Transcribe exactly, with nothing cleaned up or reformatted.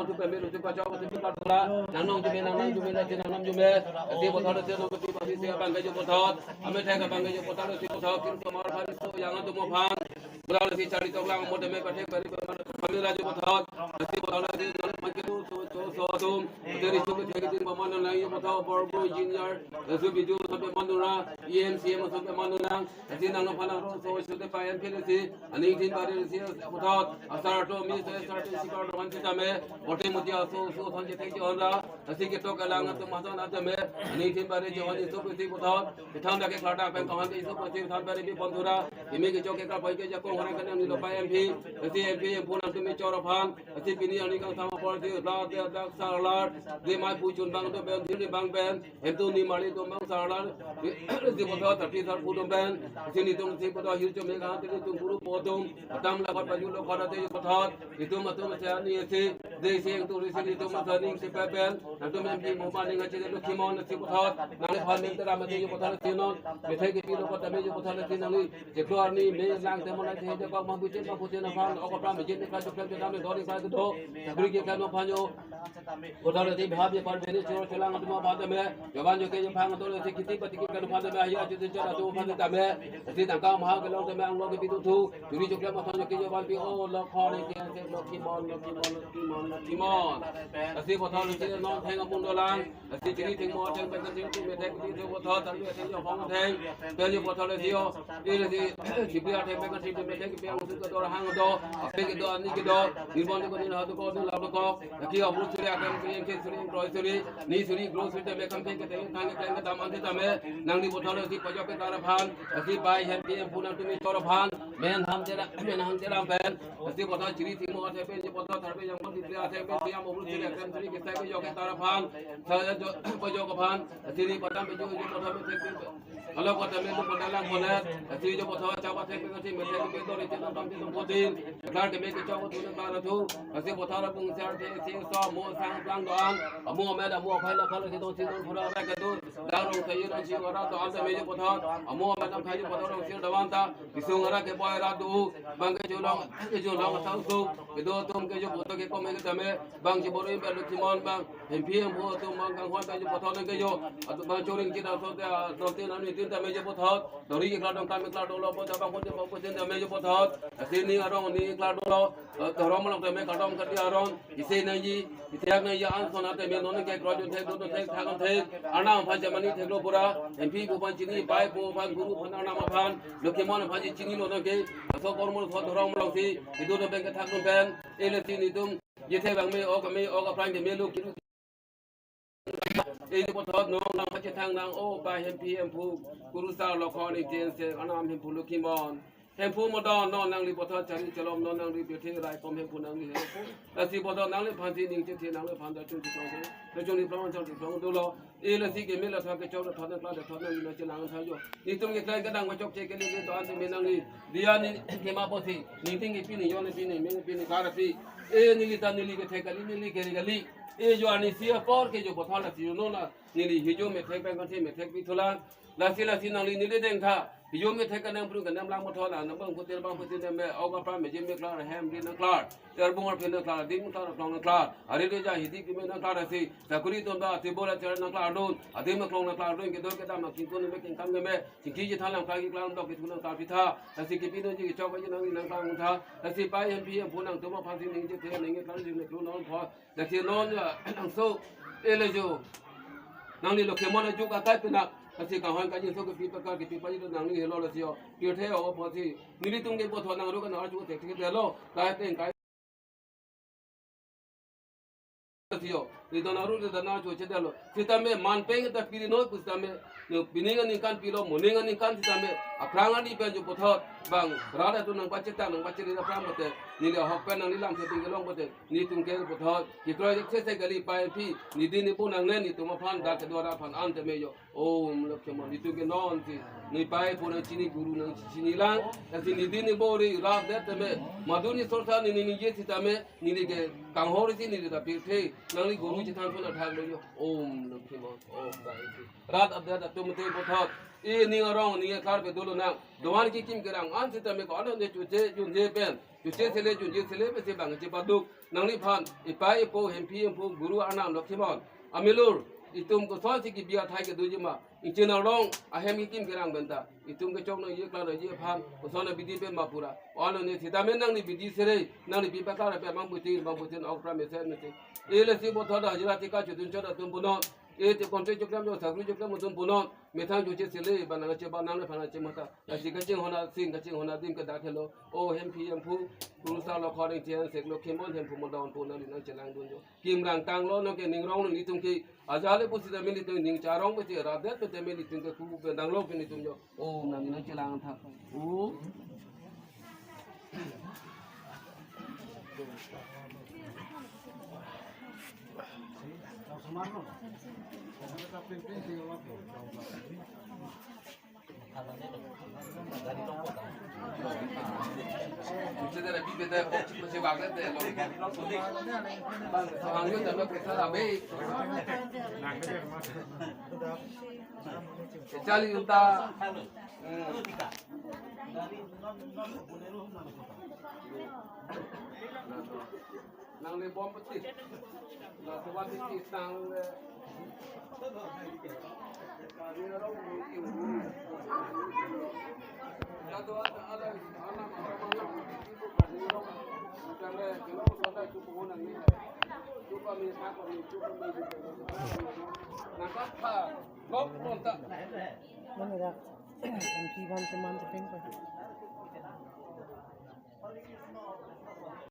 mo tu pemir tu pachok tu pula pula. Nang nong jume, nang nang jume, nang nang jume. Ati puthot ati nong tu pati se abang ke jo puthot. Ame thek abang ke jo puthot ati puthot. Kim tomar phan so yang tu mo phan. Pura lagi cari toklang mo deme pathek bari pemir la jo puthot. Ati puthot ati nang makin tu so so so tu. Ati risu ke thek din paman nang jo puthot. Bor bor engineer. Ati biju sampai mandura. E M C M sampai mandura. Ati nang nang phan nang ro so so te pa M P le si. Aning tin bari si puthot. Asar to mi se asar te si kar roman sitame. Bote muti aso so thon je thek je honra. Ati ketok kelang atum ason atame. Aning tin bari je hon isu pusi puthot. Kethang dak ke klardak pen kahan ke isu pusi than bari bi pon thura. Imi kechok ke kapai ke jakong hore ke nang ni lo pa M P. Ati M P M P nang tumi chor aphan. Ati pini ani kang sama por si la de dak sa lar. De mai pu chun bang do ben thir ni bang ben. Hem tu ni mari tum bang sa lar. Ati puthot thirty thar pu tum ben. Ati nitum ati puthot hir chom me kahan te nitum guru po tum. Atam la kot paju lo kot ati puthot. Itum atum se ani ati. De se yang tu ri se nitum asa ning si pepen. Nang tum M P mo ba ning achi de lo kimon ati puthot. Nang le phan ning tera mati jo puthot ati non. Methek ke pi lo kot tame jo puthot ati nang ni. Jeklo arni me lang te monai te je kok ma buchin ma buchin aphan ok aphan me jin ka chok te dam dori ka do. Sakri ke kan aphan jo. Puthot ati bhab je par beni choro chelang atum aphan tame. Joban jo ke jo phang atum ati kiti pati ke kan aphan tame ahi achi te chara atum aphan tame. Ati tangka maha ke long tame anglo ke pitu thu. Churi chok le aphan jo ke joban pi o lo khon ke se lo kimon lo kimon lo kimon lo kimon. Ati puthot ati non theng amun dolang. Ati chiri theng mo theng pen theng tu me theng tu puthot atu theng jo phong theng. Pen jo puthot le jo. Iri si chipri atheng pen theng tu me theng pe ang su ko do hang do. Ape ke do ani ke do. Ni bon ko ni ha do ko ni la do ko. Ki abu suri akam suri ke suri kroi suri. Ni suri gro suri te me kam theng ke theng thang ke theng ke dam an te tame. Nang ni puthot le si pajok ke tar aphan. Ati bai hem pi M P nang tumi chor aphan. Men ham te ra men ham te ram pen. Ati puthot chiri theng mo theng pen je puthot thar pen yang pon di pria theng pen pi am abu suri akam suri ke theng ke jo ke tar aphan. Sa jo pajok aphan. Ati ni patam pe jo jo puthot me thek pe. Kalau kota me tu kota lang kota. Ati jo puthot chapa thek pe ati me thek pe dori te tam te tum potin. Klar ke me ke chok tu na ba tu. Ati puthot la pung ser te si so mo sang plang do an. Amo me da mo phai la khala si do si do pura ra ke tu. Dang rong sayu rong si ora do an ta me jo puthot. Amo me dam khai jo puthot rong si do an ta. Isung ora ke boy ra do. Bang ke jo long ke jo long sa su. Ke do tum ke jo puthot ke kom ke tame. Bang si bor-i bang lo kimon bang. Hem pi M P atum bang kang hon bang jo puthot nang ke jo. Atum bang choring kita so te atum tin ani tin tame jo puthot. Dori ikla dong tame ikla dolo bo jabang bo jabang bo tin tame jo puthot. Ati ni arong ni ikla dolo. Dorom long tame kadom kati arong. Isi nangji, isi nangji an son tame non ke kro jun thek do thek thak thek. Anam phan jamani thek lo pura. M P pu phan chini, pai pu phan guru phan anam phan. Lo kimon phan chini lo nang ke. So kormo so dorom long si. Idu do bang ke thak dun pen. Ele si nitum. Jethe bang me ok me ok aphrang ke me lo kiru. Iri puthot nong nang pachethang nang o ba hem pi M P guru sa lo khon iti se anam Hemphu lo kimon. Hemphu mo do, non nangli bothot chari chelom, non nangli bethe raikom, Hemphu nangli Hemphu. Lasi bothot nangliphan si ning chethe, nangliphan ta chunji plong, ta chunji plong, chunji plong dolo. E lasi keme la thak kechok la thak nangklar la thak nangli nangchelang tha jo. Netum keklem kedang kechokche kele le do-an tame nangli diya ni kema pusi. Ningting kepi, ningjo kepi, ningmeng kepi, ningklar kepi. E neli ta neli kethek kali, neli keri kali. E jo arnisi apor ke jo bothot lasi jo non la neli hijo methek pen kanthe methek pithulang. Lasi lasi nangli neli dengtha. Hijo methek kanang prung kanang lang bothot la nang bang putir bang putir nang me, ok apra me jim me klar, hem ri nangklar. Terbung arphe nangklar, adim klar, aklong nangklar. Ari de ja hidi keme nangklar asi. Sakuri atum ta ati bola chera nangklardun. Adim aklong nangklardun, kedo kedam akingkun me kengkam me. Chingki chethan nangklar, keklang dok kethu nangklar pitha. Lasi kepi nangji kechok aji nang nangklar tha. Lasi pai Hemphi Hemphu nangtum aphan si ning chethe, ning keklang jing keklu non pho. Lasi non ya, nangso, e le jo. Nangli Lokhimon ajuk akai pina. Lasi kahon kajinso kepi pakar kepi paji nangli helo lasi yo. Pirthe o pho si. Nelitum ke bothot nang ru kan arju tek tek delo. Kai teng kai. Lasi yo. Nelitum nang ru de nang arju che delo. Sitame manpeng ta piri noi pusitame. Ne pining aningkan pilo, moning aningkan sitame. Aphrang ani pen jo bothot. Bang, rada tu nang baca ta, nang baca rida aphrang bote. Neli ahok pen nangli lam setting kelong bote. Netum ke bothot, kekroi sese kali pai phi, nidi nipo nangne, netum aphan dak kedua aphan an tame jo. Om Lokhimon, netum ke non si, ne pai po nangchini, guru nangchinilang, lasi nidi nipo ri rap det tame, maduni sorsa neli ningje sitame, neli ke kanghor si neli ta pirthe, nangli guru chethan pon athak lo jo. Om Lokhimon, om pai phi. Rat abdat atum te bothot, e ning arong ning klar pe dolo nang, doan kekim kerang an sitame ko ano ne chuche junje pen. Chuche sele, chuche sele, pesi bang chepaduk. Nangliphan, ipai ipo, Hemphi Hemphu, guru arnam Lokhimon. Amelur, itum koson si kebi athai kedoji ma. Ingchin arong, ahem kekim kerang pen ta. Itum kechok nangji, klar nangji aphan. Koson abidi pen ma pura. Alo ne sitame nangli bidi sere, nangli bi pakar pe mang butin, mang butin, ok pram mesen mesen. E lasi bothot hajira tika chudun chot atum punon. E te kontre chokdam jo, sakri chokdam atum punon. Methang chuche sele, ba nang che ba nang le phana che mata. Lasi kachinghon asing, kachinghon adim ke dak helo. O Hemphi Hemphu, Kurusar Lokhor Ingti Ansek Lokhimon Hemphu mo don pu nangli nangchelangdun jo. Kim rang tanglo, nonke ning rong nelitum ke. Ajale pusitame nelitum ning charong pete, radet pete me nelitum ke ku pen danglo pen nelitum jo. O nangli nangchelang tha. O. Charli junta. Hmm. Nang le bom peti. Na tuan peti tang le. Mana dak? Ang kiban teman tepeng pa.